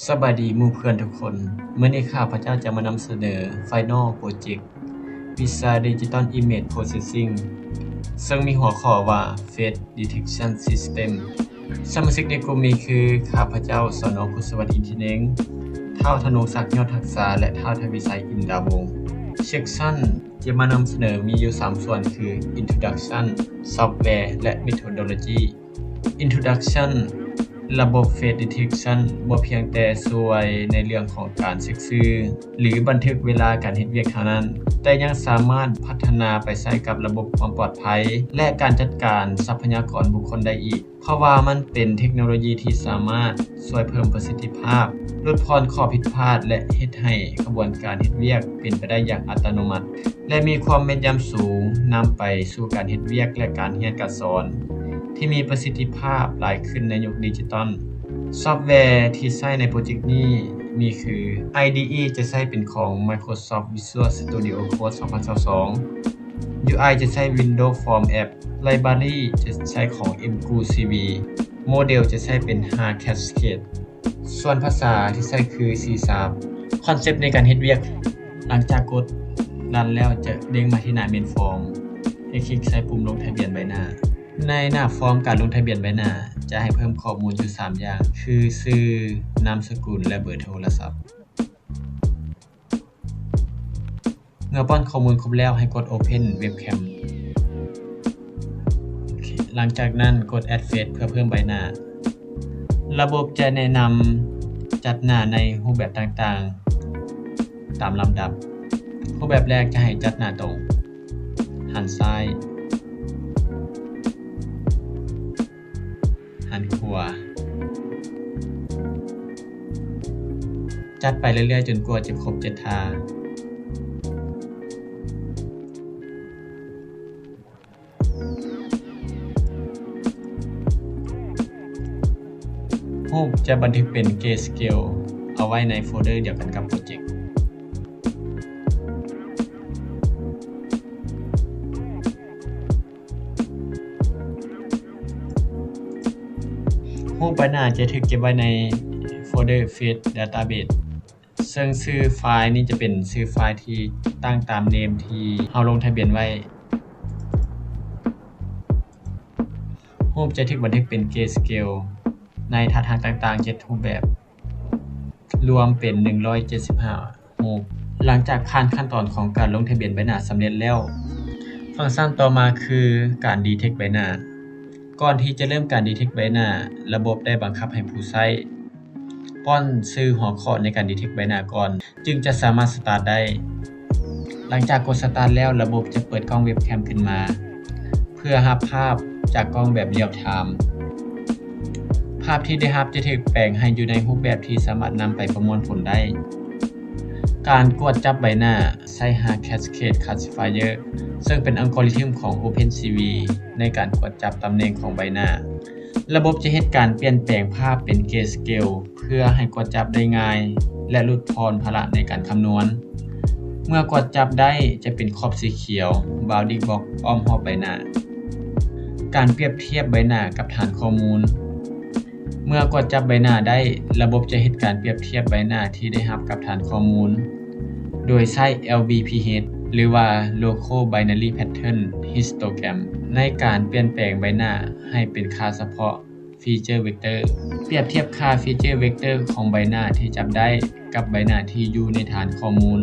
ສະບາຍດີໝູ່ເພື່ອນທຸກຄົນ, ມື້ນີ້ຂ້າພະເຈົ້າຈະມານຳສະເໜີ Final Project ວິຊາ Digital Image Processing ເຊິ່ງມີຫົວຂໍ້ວ່າ Face Detection System. ສະມາຊິກໃນກຸ່ມມີຄື ຂ້າພະເຈົ້າ ສນ ພູດສະຫວັດ ອິນທິເນັງ, ທ້າວ ທະນົງສັກ ຍອດຮັກສາ ແລະ ທ້າວ ທະວີໄຊ ອິນດາວົງ. Section ຈະມານຳສະເໜີມີຢູ່ສາມສ່ວນຄື Introduction, Software ແລະ Methodology. Introduction ລະບົບ Face Detection ບໍ່ພຽງແຕ່ຊ່ວຍໃນເລື່ອງຂອງການເຊັກຊື່ ຫຼື ບັນທຶກເວລາການເຮັດວຽກເທົ່ານັ້ນ, ແຕ່ຍັງສາມາດພັດທະນາໄປໃຊ້ກັບລະບົບຄວາມປອດໄພ ແລະ ການຈັດການຊັບພະຍາກອນບຸກຄົນໄດ້ອີກ, ເພາະວ່າມັນເປັນເທັກໂນໂລຢີທີ່ສາມາດຊ່ວຍເພີ່ມປະສິດທິພາບ, ຫຼຸດຜ່ອນຂໍ້ຜິດພາດ ແລະ ເຮັດໃຫ້ຂະບວນການເຮັດວຽກເປັນໄປໄດ້ຢ່າງອັດຕະໂນມັດ ແລະ ມີຄວາມແມ່ນຢຳສູງ, ນຳໄປສູ່ການເຮັດວຽກ ແລະ ການຮຽນການສອນທີ່ມີປະສິດທິພາບຫຼາຍຂຶ້ນໃນຍຸກດິຈິຕອນ. ຊອບແວທີ່ໃຊ້ໃນໂປຣເຈັກນີ້ມີຄື ໄອດີອີ ຈະໃຊ້ເປັນຂອງ Microsoft Visual Studio Code ສອງພັນຊາວສອງ, ຢູໄອ ຈະໃຊ້ Windows Form App, Library ຈະໃຊ້ຂອງ MQCV, ໂມເດວຈະໃຊ້ເປັນ Hard Cascade. ສ່ວນພາສາທີ່ໃຊ້ຄື C Sharp. ຄອນເຊັບໃນການເຮັດວຽກ, ຫຼັງຈາກກົດລັນແລ້ວຈະເດ້ງມາທີ່ໜ້າ Main Form ໃຫ້ຄລິກໃສ່ປຸ່ມລົງທະບຽນໃບໜ້າ. ໃນໜ້າຟອມການລົງທະບຽນໃບໜ້າ ຈະໃຫ້ເພີ່ມຂໍ້ມູນຢູ່ສາມຢ່າງ ຄື ຊື່, ນາມສະກຸນ ແລະ ເບີໂທລະສັບ. ເມື່ອປ້ອນຂໍ້ມູນຄົບແລ້ວ ໃຫ້ກົດ Open Webcam. ຫຼັງຈາກນັ້ນກົດ Add Face ເພື່ອເພີ່ມໃບໜ້າ. ລະບົບຈະແນະນຳຈັດໜ້າໃນຮູບແບບຕ່າງໆຕາມລຳດັບ. ຮູບແບບແລກຈະໃຫ້ຈັດໜ້າຕົງ, ຫັນຊ້າຍ, ຫັນຂວາ, ຈັດໄປເລື້ອຍໆຈົນກວ່າຈະຄົບເຈັດທ່າ. ຮູບຈະບັນທຶກເປັນ Grayscale ເອົາໄວ້ໃນໂຟເດີດຽວກັນກັບໂປຣເຈັກ. ຮູບໃບໜ້າຈະຖືກເກັບໄວ້ໃນໂຟເດີ Face Database ເຊິ່ງຊື່ໄຟລ໌ນີ້ຈະເປັນຊື່ໄຟລ໌ທີ່ຕັ້ງຕາມເນມທີ່ເຮົາລົງທະບຽນໄວ້. ຮູບຈະຖືກບັນທຶກເປັນ Grayscale ໃນທ່າທາງຕ່າງໆເຈັດຮູບແບບ ລວມເປັນໜຶ່ງຮ້ອຍເຈັດສິບຫ້າຮູບ. ຫຼັງຈາກຜ່ານຂັ້ນຕອນຂອງການລົງທະບຽນໃບໜ້າສຳເລັດແລ້ວ, ຟັງຊັນຕໍ່ມາຄືການ Detect ໃບໜ້າ. ກ່ອນທີ່ຈະເລີ່ມການ Detect ໃບໜ້າ, ລະບົບໄດ້ບັງຄັບໃຫ້ຜູ້ໃຊ້ປ້ອນຊື່ຫົວຂໍ້ໃນການ Detect ໃບໜ້າກ່ອນ ຈຶ່ງຈະສາມາດ Start ໄດ້. ຫຼັງຈາກກົດ Start ແລ້ວ, ລະບົບຈະເປີດກ້ອງ Webcam ຂຶ້ນມາ ເພື່ອຮັບພາບຈາກກ້ອງແບບ Real Time. ພາບທີ່ໄດ້ຮັບຈະຖືກແປງໃຫ້ຢູ່ໃນຮູບແບບທີ່ສາມາດນຳໄປປະມວນຜົນໄດ້. ການກວດຈັບໃບໜ້າໃຊ້ Hard Cascade Classifier ເຊິ່ງເປັນອັລໂກຣິທຶມຂອງ OpenCV ໃນການກວດຈັບຕຳແໜ່ງຂອງໃບໜ້າ. ລະບົບຈະເຮັດການປ່ຽນແປງພາບເປັນ Grayscale ເພື່ອໃຫ້ກວດຈັບໄດ້ງ່າຍ ແລະ ຫຼຸດຜ່ອນພາລະໃນການຄຳນວນ. ເມື່ອກວດຈັບໄດ້ຈະເປັນຂອບສີຂຽວ bounding box ອ້ອມຮອບໃບໜ້າ. ການປຽບທຽບໃບໜ້າກັບຖານຂໍ້ມູນ. ເມື່ອກວດຈັບໃບໜ້າໄດ້, ລະບົບຈະເຮັດການປຽບທຽບໃບໜ້າທີ່ໄດ້ຮັບກັບຖານຂໍ້ມູນ ໂດຍໃຊ້ LBPH ຫຼືວ່າ Local Binary Pattern Histogram ໃນການປ່ຽນແປງໃບໜ້າໃຫ້ເປັນຄ່າສະເພາະ Feature Vector. ປຽບທຽບຄ່າ Feature Vector ຂອງໃບໜ້າທີ່ຈັບໄດ້ກັບໃບໜ້າທີ່ຢູ່ໃນຖານຂໍ້ມູນ.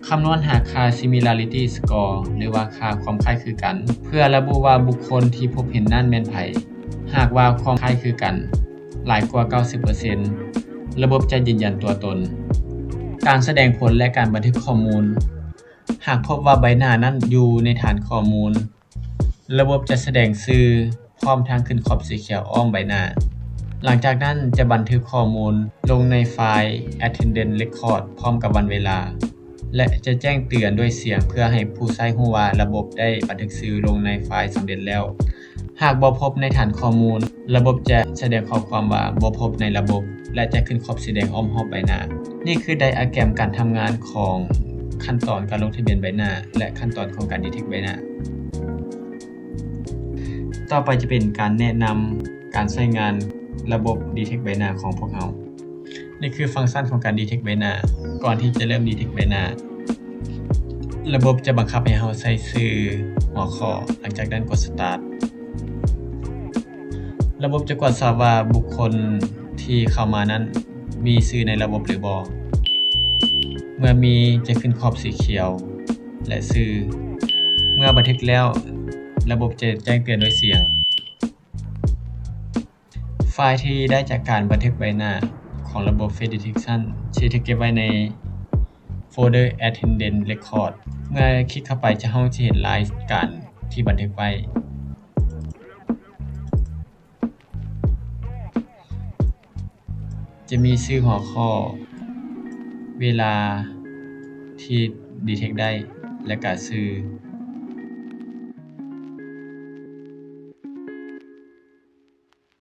ຄຳນວນຫາຄ່າ Similarity Score ຫຼືວ່າຄ່າຄວາມຄ້າຍຄືກັນ ເພື່ອລະບຸວ່າບຸກຄົນທີ່ພົບເຫັນນັ້ນແມ່ນໃຜ. ຫາກວ່າຄວາມຄ້າຍຄືກັນຫຼາຍກວ່າເກົ້າສິບເປີເຊັນ, ລະບົບຈະຢືນຢັນຕົວຕົນ. ການສະແດງຜົນ ແລະ ການບັນທຶກຂໍ້ມູນ. ຫາກພົບວ່າໃບໜ້ານັ້ນຢູ່ໃນຖານຂໍ້ມູນ, ລະບົບຈະສະແດງຊື່ ພ້ອມທັງຂຶ້ນຂອບສີຂຽວອ້ອມໃບໜ້າ. ຫຼັງຈາກນັ້ນຈະບັນທຶກຂໍ້ມູນລົງໃນໄຟລ໌ Attendance Record ພ້ອມກັບວັນເວລາ ແລະ ຈະແຈ້ງເຕືອນດ້ວຍສຽງເພື່ອໃຫ້ຜູ້ໃຊ້ຮູ້ວ່າລະບົບໄດ້ບັນທຶກຊື່ລົງໃນໄຟລ໌ສຳເລັດແລ້ວ. ຫາກບໍ່ພົບໃນຖານຂໍ້ມູນ, ລະບົບຈະສະແດງຂໍ້ຄວາມວ່າບໍ່ພົບໃນລະບົບ ແລະ ຈະຂຶ້ນຂອບສີແດງອ້ອມຮອບໃບໜ້າ. ນີ້ຄືໄດອາແກຣມການທຳງານຂອງຂັ້ນຕອນການລົງທະບຽນໃບໜ້າ ແລະ ຂັ້ນຕອນຂອງການ Detect ໃບໜ້າ. ຕໍ່ໄປຈະເປັນການແນະນຳການໃຊ້ງານລະບົບ Detect ໃບໜ້າຂອງພວກເຮົາ. ນີ້ຄືຟັງຊັນຂອງການ detect ໃບໜ້າ. ກ່ອນທີ່ຈະເລີ່ມ detect ໃບໜ້າ, ລະບົບຈະບັງຄັບໃຫ້ເຮົາໃສ່ຊື່, ຫົວຂໍ້, ຫຼັງຈາກນັ້ນກົດ start. ລະບົບຈະກວດສອບວ່າບຸກຄົນທີ່ເຂົ້າມານັ້ນມີຊື່ໃນລະບົບຫຼືບໍ່. ເມື່ອມີຈະຂຶ້ນຂອບສີຂຽວ ແລະ ຊື່. ເມື່ອບັນທຶກແລ້ວ, ລະບົບຈະແຈ້ງເຕືອນດ້ວຍສຽງ. ໄຟລ໌ທີ່ໄດ້ຈາກການບັນທຶກໃບໜ້າຂອງລະບົບ Face Detection ຈະຖືກເກັບໄວ້ໃນໂຟນເດີ Attended Record. ເມື່ອຄລິກເຂົ້າໄປ, ເຮົາຈະເຫັນລາຍການທີ່ບັນທຶກໄວ້. ຈະມີຊື່, ຫົວຂໍ້, ເວລາທີ່ detect ໄດ້ ແລະ ກະຊື່.